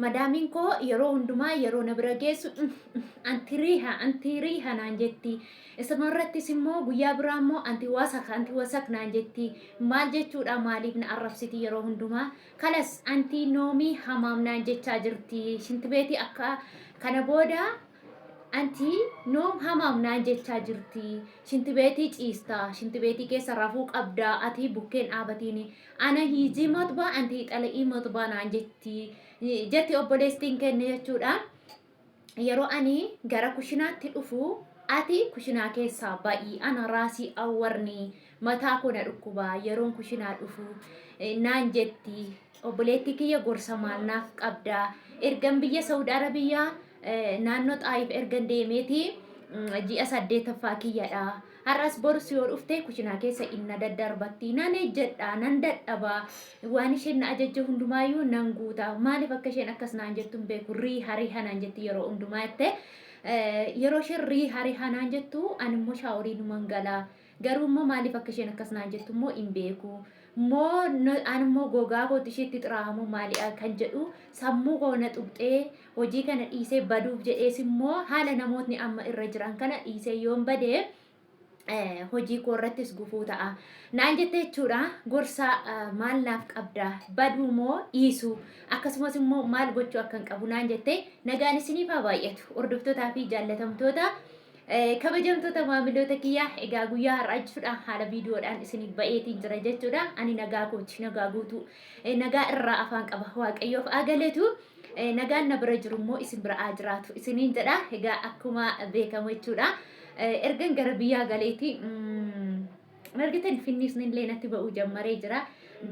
Madaamiin koo yeroo hundumaa yeroo na bira geessu anti riiha anti riiha naan jetti. Isuma irrattis immoo guyyaa biraa immoo anti wasak anti wasak naan jetti. Maal jechuudha, maaliif na arrabsiti yeroo hundumaa? Kalas anti noomii hamaam naan jechaa jirti. Shintibeetii akka kana booda anti noom hamaam naan jechaa jirti. Shintibeetii ciista, shintibeetii keessa rafuu qabda, ati bukkeen dhaabatiini. Ana hiijii maxbaa anti xala'ii maxbaa naan jetti jetti obboleestiin kenne jechuudha. Yeroo ani gara kushinaatti dhufu ati kushinaa keessaa ba'i, ana raasii awwarni mataa koo na dhukkuba yeroon kushinaa dhufu naan jetti. Obboleettii kiyya, gorsa maal naaf qabda? Ergan biyya Saudi Arabiyaa naannoo Xaayif ergan deemeeti ji'a 8ffaa kiyyadha. Har'as borus yoo dhufte kushinaa keessa inna daddarbatti. Nan ejjedha, nan dadhaba. Waan isheen na ajajje hundumaayyuu nan guuta. Maaliif akka isheen akkas naan jettu hin beeku. Riiha riiha naan jetti yeroo hundumaa jette. Yeroo isheen riiha riiha naan jettu ani immoo shaaworii numan gala. Garuu immoo maaliif akka isheen akkas naan jettu immoo hin beeku. Moo ani immoo gogaa kootti isheetti xiraahamoo maali'a kan jedhu sammuu koo na tuqxee, hojii kana dhiisee baduuf jedhees immoo haala namootni amma irra jiran kana dhiisee yoon badee hojii koo irrattis gufuu ta'a. Naan jette jechuudha. Gorsa maal naaf qabda? Baduu moo dhiisuu? Akkasumas immoo maal gochuu akkan qabu naan jette. Nagaan isiniif haa baay'atu. Hordoftootaa fi jaallatamtoota, kabajamtoota maamiloota kiyyaa, egaa guyyaa har'aa jechuudha haala viidiyoodhaan isiniif ba'eetiin jira jechuudha. Ani nagaa kooti, nagaa guutuu, nagaa irraa afaan qaba. Waaqayyoof haa galatu. Nagaan na bira jiru immoo isin bira haa jiraatu isiniin jedha. Egaa akkuma beekamu jechuudha. Ergan gara biyyaa galeeti argitan finniisni illee natti ba'uu jammaree jira.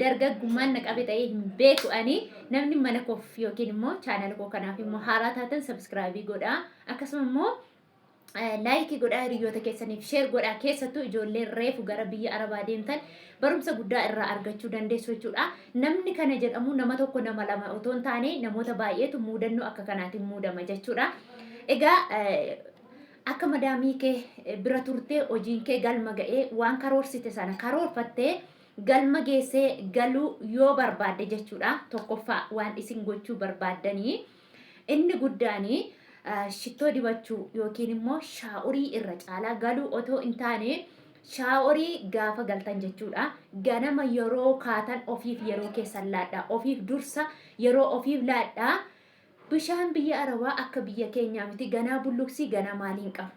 Dargaggummaan na qabe ta'ee hin beeku ani. Namni mana koof yookiin immoo chaanala koo kanaaf immoo haaraa taatan subscribe godhaa. Akkasuma immoo like godhaa, hiriyoota keessaniif share godhaa. Keessattuu ijoolleen reefu gara biyya arabaa deemtan barumsa guddaa irraa argachuu dandeessu jechuudha. Namni kana jedhamu nama tokko, nama lama otoo hin taane namoota baay'eetu muudannoo akka kanaatiin muudama jechuudha. Egaa akka madaamii kee bira turtee hojiin kee galma ga'ee waan karoorsite sana karoorfattee galma geessee galuu yoo barbaadde jechuudha. Tokkoffaa waan isin gochuu barbaaddanii inni guddaanii shittoo dibachuu yookiin immoo shaa'urii irra caalaa galuu otoo hin taane shaaworii gaafa galtan jechuudha. Ganama yeroo kaatan ofiif yeroo keessan laadhaa. Ofiif dursa yeroo ofiif laadhaa. Bishaan biyya Arabaa akka biyya keenyaa miti. Ganaa bulluqsii, ganaa maaliin qabu.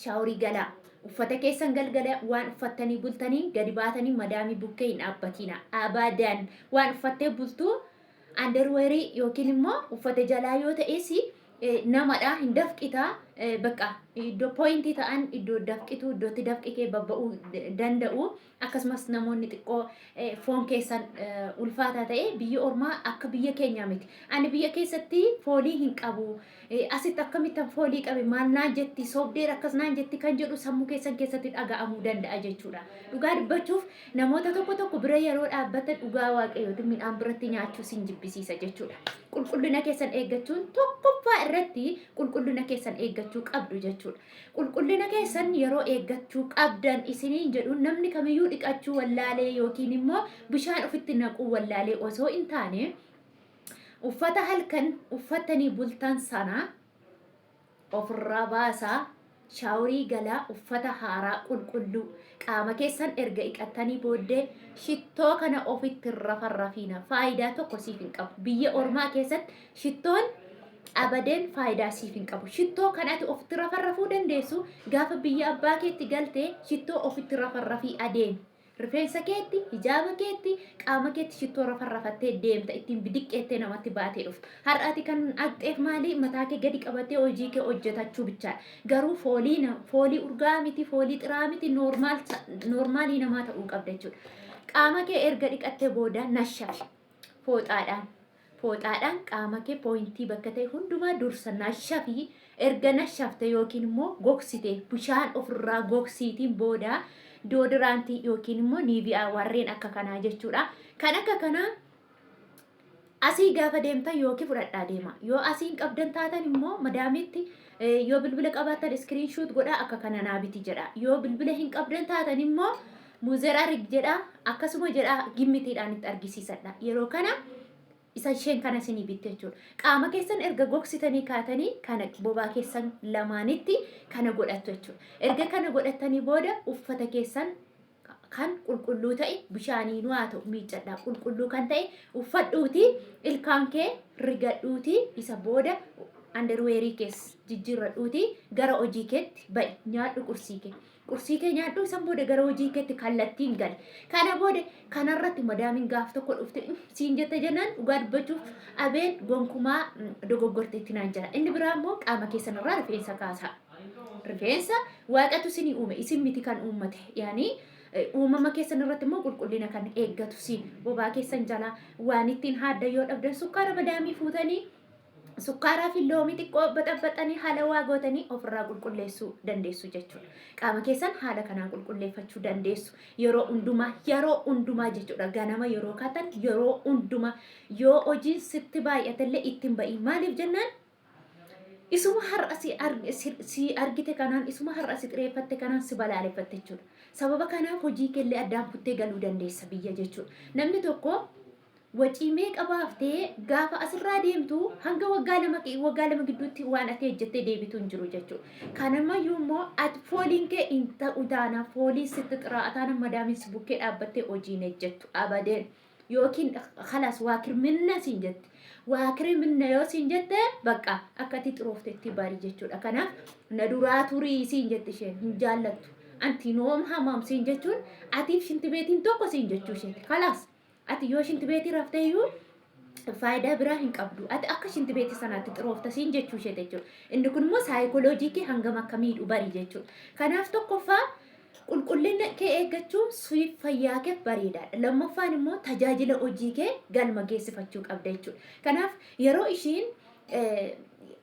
Shaaworii galaa. Uffata keessan galgala waan uffattanii bultanii gadi baatanii madaamii bukkee hin dhaabbatiina. Abadan waan uffattee bultuu underweerii yookiin immoo uffata jalaa yoo ta'es namadha hin dafqita, bakka iddoo pooyintii ta'an, iddoo dafqitu, iddootti dafqi kee babba'uu danda'u. Akkasumas namoonni xiqqoo foon keessan ulfaataa ta'e, biyyi ormaa akka biyya keenyaa miti. Ani biyya keessatti foolii hin qabu, asitti akkamittan foolii qabe, maal naan jetti, sobdeer akkas naan jetti kan jedhu sammuu keessan keessatti dhaga'amuu danda'a jechuudha. Dhugaa dubbachuuf namoota tokko tokko bira yeroo dhaabbatan dhugaa waaqayyooti midhaan biratti nyaachuu sin jibbisiisa jechuudha. Qulqullina keessan eeggachuun tokkoffaa irratti qulqullina keessan eeggachuu qabdu jechuudha. Qulqullina keessan yeroo eeggachuu qabdan isiniin jedhu namni kamiyyuu dhiqachuu wallaalee yookiin immoo bishaan ofitti naquu wallaalee osoo hin taane, uffata halkan uffattanii bultan sana ofirraa baasaa, shaaworii galaa, uffata haaraa qulqulluu qaama keessan erga dhiqattanii booddee shittoo kana ofitti rafarrafiina. Faayidaa tokko siif hin qabu. Biyya ormaa keessatti shittoon abadeen faayidaa siif hin qabu. Shittoo kan ati ofitti rafarrafuu dandeessu gaafa biyya abbaa keetti galtee shittoo ofitti rafarrafii adeemi. Rifeensa keetti, hijaaba keetti, qaama keetti shittoo rafarrafattee deemta, ittiin bidiqqeettee namatti baatee dhufta. Har'a ati kan dhaqxeef maali? Mataa kee gadi qabattee hojii kee hojjetachuu bichaadha. Garuu foolii foolii urgaa miti, foolii xiraa miti, noormaalii namaa ta'uu qabda jechuudha. Qaama kee erga dhiqattee booda nashafi. Fooxaadhaan. Fooxaadhaan qaama kee pooyintii bakka ta'e hundumaa dursa nashafi. Erga nashafte yookiin immoo gogsite, bishaan ofirraa gogsiitiin booda doodiraantii yookiin immoo niiviyaa warreen akka kanaa jechuudha. Kan akka kanaa asii gaafa deemtan yookiin fudhadhaa deema. Yoo asiin qabdan taatan immoo madaamitti yoo bilbila qabaattan iskiriin shuut godhaa, akka kana naa biti jedha. Yoo bilbila hin qabdan taatan immoo muuzer arig jedha, akkasuma jedha, gimmitiidhaan itti argisiisadha. Yeroo kana Isa isheen kana isinii bitte jechuudha. Qaama keessan erga gogsitanii kaatanii kana bobaa keessan lamaanitti kana godhattu jechuudha. Erga kana godhattanii booda uffata keessan kan qulqulluu ta'e bishaaniinuu haa ta'u miiccadhaa qulqulluu kan ta'e uffadhuuti ilkaan kee rigadhuuti isa booda underweerii kees jijjiirradhuuti gara hojii keetti ba'i nyaadhu qursii kee. Qursii kee nyaadhu isan booda gara hojii keetti kallattiin gali. Kana booda kanarratti madaamiin gaaf tokko dhufte siin jette jennaan dhugaa dubbachuuf abeen gonkumaa dogoggorteetti naan jira. Inni biraa immoo qaama keessan irraa rifeensa kaasaa. Rifeensa waaqatu isinii uume isin miti kan uummate. Yaani uumama keessan irratti immoo qulqullina kan eeggatu siin bobaa keessan jalaa waan ittiin haadda yoo dhabdan sukkaara madaamii fuutanii Sukkaaraa fi loomii xiqqoo baxaxaxanii halawaa gootanii ofirraa qulqulleessuu dandeessu jechuudha. Qaama keessan haala kanaan qulqulleeffachuu dandeessu. Yeroo hundumaa yeroo hundumaa jechuudha. Ganama yeroo kaatan yeroo hundumaa yoo hojiin sitti baay'atellee ittiin ba'i. Maaliif jennaan isuma har'a si argite kanaan isuma har'a si xireeffatte kanaan si balaaleffatte jechuudha. Sababa kanaaf hojii keellee addaan kuttee galuu dandeessa biyya jechuudha. Namni tokko Wacii meeqa baaftee gaafa asirraa deemtu hanga waggaa 2 gidduutti waan ati hojjettee deebitu hin jiru jechuudha. Kanamayyuu immoo ati fooliin kee hin ta'u taana fooliin sitti xiraa'a taana madaamiin si bukkee dhaabbattee hojii hin hojjettu abadeen yookiin kalaas waa kirminna siin jette. Waa kirminna yoo siin jette bakka akka ati xirooftetti bari jechuudha. Kanaaf na duraa turii siin jette isheen hin jaallattu. Anti noom hamaam siin jechuun atiif shintibeetiin tokko siin jechuu isheeti. Kalaas. Ati yoo shintibeetii raftee iyyuu faayidaa biraa hin qabdu. Ati akka shintibeetii sanaatti xiroofta siin jechuu isheeti jechuudha. Inni kun immoo saayikoloojii kee hangam akka miidhu bari jechuudha. Kanaaf tokkoffaa qulqullina kee eeggachuun siif fayyaa keef bareedaadha. Lammaffaan immoo tajaajila hojii kee galma geessifachuu qabda jechuudha. Kanaaf yeroo ishiin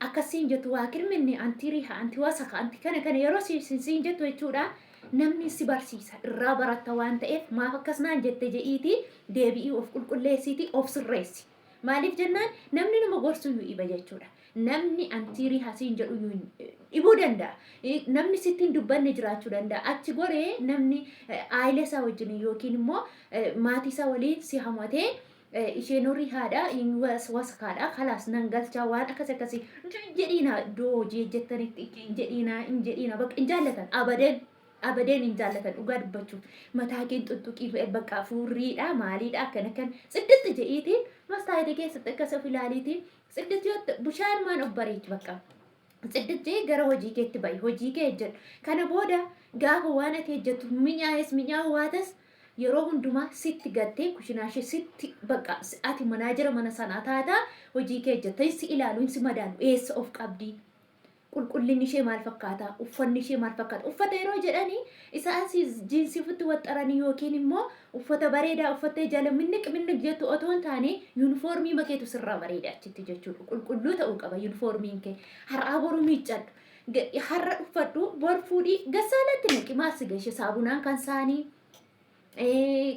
akkasiin jettu waa kirminni anti riha anti wasaka anti kana kana yeroo siin jettu jechuudha. Namni si barsiisa irraa baratta waan ta'eef maaf akkas naan jette je'iitii deebi'ii of qulqulleessiitii of sirreessi. Maaliif jennaan namni nama gorsuyyuu dhiba jechuudha. Namni antiirii hasiin jedhuyyuu dhibuu danda'a. Namni sitti hin dubbanne jiraachuu danda'a. Achi goree namni aayila isaa wajjin yookiin immoo maatii isaa waliin si hamatee isheen horii haadha waskaadha kalaas nan galchaa waan akkas akkasii jedhiina iddoo hojii hojjettanitti hin jedhiina hin jedhiina bakka hin jaallatan abadeen abadeen hin jaallatan dhugaa dubbachuuf mataa keen tuttuqii bakka furriidha maaliidha akkana kan tsidditti jedhiitiin mastaayitii keessatti akkas of ilaaliitiin tsidditti yoo bishaan maan of bareechi bakka Tsidditti gara hojii keetti ba'i. Hojii kee hojjedhu. Kana booda gaafa waan ati hojjettu minyaa'es minyaa'uu waates yeroo hundumaa sitti gattee kushinaa ishee sitti bakka ati manaajera mana sanaa taataa hojii kee hojjetta. Si ilaalu si madaalu eessa of qabdii? Qulqullinni ishee maal fakkaata? Uffanni ishee maal fakkaata? Uffata yeroo jedhanii isa asii jiinsii ofitti waxxaranii yookiin immoo uffata bareedaa uffattee jala minniq minniq jettu otoo hin taane yuunifoormii makeetu sirraa bareeda achitti jechuudha. Qulqulluu ta'uu qaba yuunifoormiin kee. Har'aa boru miiccadhu. Har'a uffadhu bor fuudhii gassaalatti naqi maal si gashe saabunaan kan saanii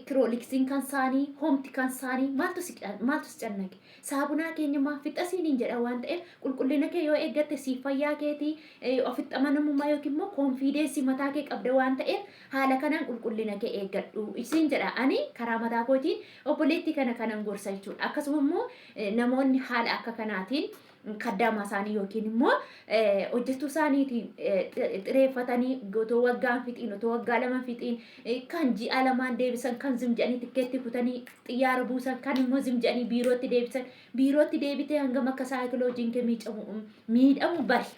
kirooliksiin kan saanii homti kan saanii maaltu si maaltu si cannaqe saabunaa keenya maaf fixa siin hin jedha waan ta'eef qulqullina kee yoo eeggatte siif fayyaa keetii ofitti amanamummaa yookiin immoo koonfiideensii mataa kee qabda waan ta'eef Haala kanaan qulqullina kee eeggadhu siin jedha. Ani karaa mataa kootiin obboleettii kana kanan gorsa jechuudha. Akkasuma immoo namoonni haala akka kanaatiin kaddaamaa isaanii yookiin immoo hojjettuu isaaniitiin xireeffatanii otoo waggaan fixiin otoo waggaa 2 fixiin kan ji'a lamaan deebisan kan zim jedhanii tikkeetti kutanii xiyyaara buusan kan immoo zim jedhanii biirootti deebisan biirootti deebitee hangam akka saayikiloojiin kee miidhamu bari.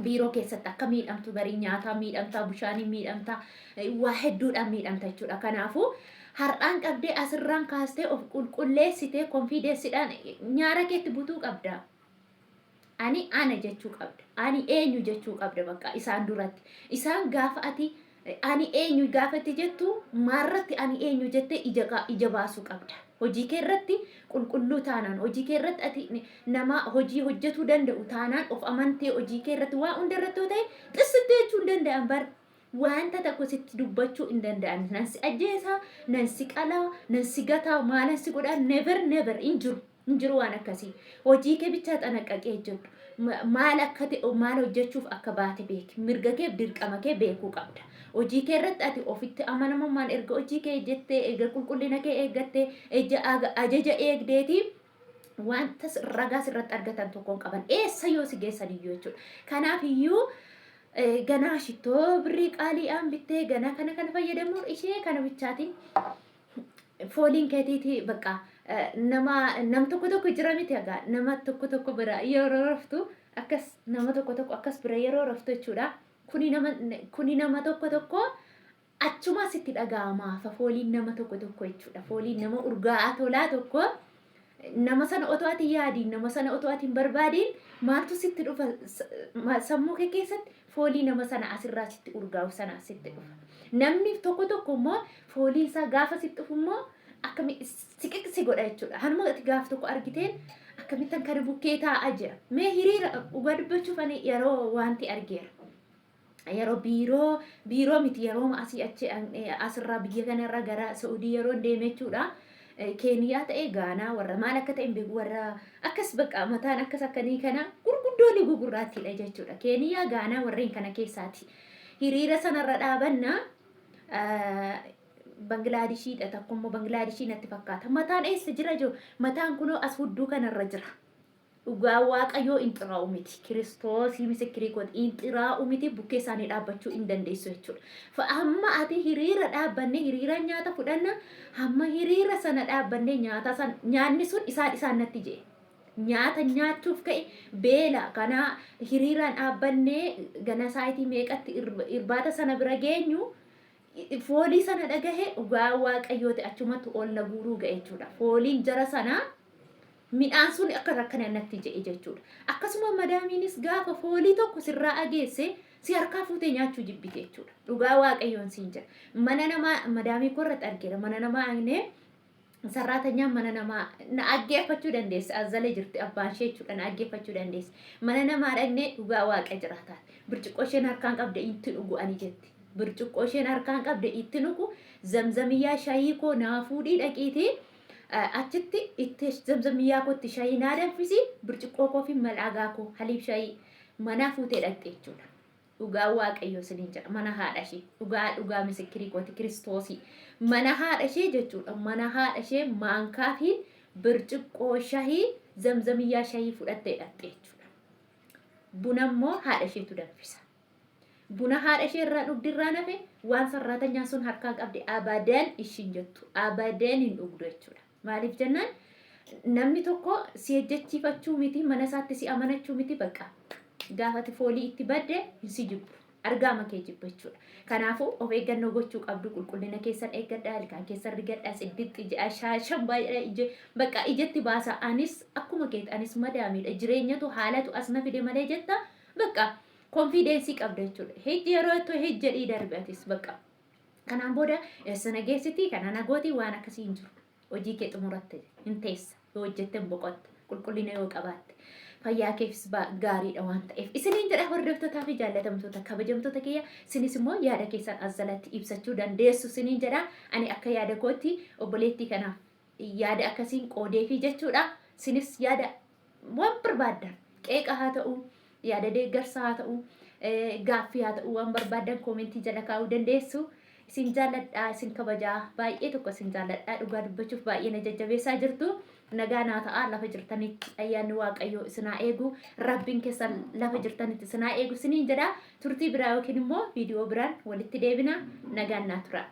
Biiroo keessatti akka miidhamtu barii nyaataa miidhamtaa, bishaanii miidhamtaa, waa hedduudhaan miidhamta jechuudha. Kanaafuu har'aan qabdee asirraan kaastee of qulqulleessitee konfiidensiidhaan nyaara keetti butuu qabda. Ani ana jechuu qabda. Ani eenyu jechuu qabda bakka isaan duratti. Isaan gaafa ati ani eenyu gaafa itti jettu maarratti ani eenyu jettee ija baasuu qabda. Hojii kee irratti qulqulluu taanaan, hojii kee irratti ati nama hojii hojjetuu danda'u taanaan, of amantee hojii kee irratti waa hunda irratti yoo ta'e xissitti jechuu hin danda'an bar. Wanta tokko sitti dubbachuu hin danda'an. Nan si ajjeesa, nan si qalaa, nan si gataa, maalan si godhaa, never never hin jiru. Hin jiru waan akkasii. Hojii kee bichaa xanaqqaqee hojjedhu. Maal akka ta'e maal hojjechuuf akka baate beeki. Mirga keef dirqama kee beekuu qabda. Hojii kee irratti ati ofitti amanamummaan erga hojii kee hojjettee, erga qulqullina kee eeggattee, ejja ajaja eegdeeti Wanta ragaa sirratti argatan tokko hin qaban. Eessa yoo si geessan iyyuu jechuudha. Kanaaf iyyuu ganaa shittoo birrii qaaliidhaan bittee ganaa kana kana fayyadamuun ishee kana bichaatiin fooliin keetiiti bakka nama nam tokko tokko jira miti egaa nama tokko tokko bira yeroo raftu akkas nama tokko tokko akkas bira yeroo raftu jechuudha. Kuni nama kuni nama tokko tokko achuma sitti dhaga'ama fooliin nama tokko tokko jechuudha. Fooliin nama urgaa'aa tolaa tokko nama sana otoo ati yaadiin nama sana otoo ati hin barbaadiin maaltu sitti dhufa sammuu kee keessatti foolii nama sana asirraa sitti urgaa'u sana sitti dhufa. Namni tokko tokko immoo fooliin isaa gaafa sitti dhufu immoo akkami siqiq si godha jechuudha. Hanuma ati gaaf tokko argiteen akkamittan kana bukkee taa'aa jira. Mee hiriira dhugaa dubbachuuf ani yeroo wanti argeera. Yeroo biiroo biiroo miti yeroo asii achi asirraa biyya kanarraa gara Saudii yeroo deeme jechuudha. Keeniyaa ta'e Gaanaa warra maal akka ta'e hin beeku warra akkas bakka mataan akkas akkanii kana gurguddoolii gugurraattiidha jechuudha. Keeniyaa Gaanaa warreen kana keessaati. Hiriira sanarra dhaabanna Bangilaadishiidha tokkommoo Bangilaadishii natti fakkaata. Mataan eessa jira jiru? Mataan kunoo as hudduu kanarra jira. Dhugaa Waaqayyoo in xiraa'u miti. Kiristoosii misikirii kooti in xiraa'u miti bukkee isaanii dhaabbachuu in dandeessu jechuudha. Fa hamma ati hiriira dhaabbanne hiriira nyaata fudhanna hamma hiriira sana dhaabbanne nyaata san nyaanni sun isaan isaan natti je'e. Nyaata nyaachuuf ka'e beela kanaa hiriiraan dhaabbannee gana saayitii meeqatti irbaata sana bira geenyu foolii sana dhagahe dhugaa Waaqayyooti achumatti ol na guuruu ga'e jechuudha. Fooliin jara sanaa midhaan sun akka rakkana natti je'e jechuudha. Akkasuma madaamiinis gaafa foolii tokko sirraa ageesse si harkaa fuutee nyaachuu jibbite jechuudha. Dhugaa Waaqayyoon siin jedha. Mana namaa madaamii korratti argeera. Mana namaa agnee sarraatanyaan mana namaa na aggeeffachuu dandeesse. Azzalee jirti abbaan ishee jechuudha na aggeeffachuu dandeesse. Mana namaa dhaqnee dhugaa Waaqa jiraataa. Birciqqoo isheen harkaan qabde itti dhugu ani jetti. Birciqqoo isheen harkaan qabde itti dhugu zamzamiyyaa shayii koo naa fuudhii dhaqiitii achitti itti zamzamiyyaa kootti shayii naa danfisi birciqqoo koo fi malaagaa koo haliib shayii manaa fuutee dhaqxe jechuudha. Dhugaa Waaqayyoo isiniin jedha mana haadha ishee dhugaa dhugaa misikirii kooti kiristoosii mana haadha ishee jechuudha mana haadha ishee maankaa fi birciqqoo shayii zamzamiyyaa shayii fudhattee dhaqxe jechuudha. Buna immoo haadha isheetu danfisa. Buna haadha ishee irraa dhugdi irraa nafe waan sarraatanyaan sun harkaa qabdi abadan ishiin jettu abadan hin dhugdu jechuudha. Maaliif jennaan namni tokko si ejjechiifachuu miti mana isaatti si amanachuu miti bakka gaafati foolii itti badde hin si jibbu. Argaama kee jibba jechuudha. Kanaafuu of eeggannoo gochuu qabdu qulqullina keessan eeggadhaa ilkaan keessan rigadhaa siddixxi jedha shaashan baay'ee ije bakka ijatti baasa anis akkuma keeti anis madaamiidha jireenyatu haalatu as na fide malee jetta bakka konfiideensii qabda jechuudha. Hijji yeroo jettu hijji jedhii darbi atis bakka. Kanaan booda eessa na geessiti kana na gooti waan akkasii hin jiru. Hojii kee xumuratte hin teessa yoo hojjette hin boqotta qulqullina yoo qabaatte fayyaa keefis gaariidha waan ta'eef. Isiniin jedha hordoftootaa fi jaallatamtoota kabajamtoota kiyya isinis immoo yaada keessan as jalatti ibsachuu dandeessu isiniin jedha. Ani akka yaada kootti obboleettii kanaaf yaada akkasiin qoodeefii jechuudha. Isinis yaada waan barbaaddan qeeqa haa ta'u yaada deeggarsa haa ta'u gaaffii haa ta'u waan barbaaddan koomentii jala kaa'uu dandeessu. Isin jaalladha, isin kabajaa, baay'ee tokko isin jaalladha. Dhugaa dubbachuuf baay'ee na jajjabeessaa jirtu. Nagaa naa ta'a lafa jirtanitti ayyaanni Waaqayyoo isin haa eegu. Rabbiin keessan lafa jirtanitti isin haa eegu isiniin jedha. Turtii biraa yookiin immoo viidiyoo biraan walitti deebina. Nagaan naa tura.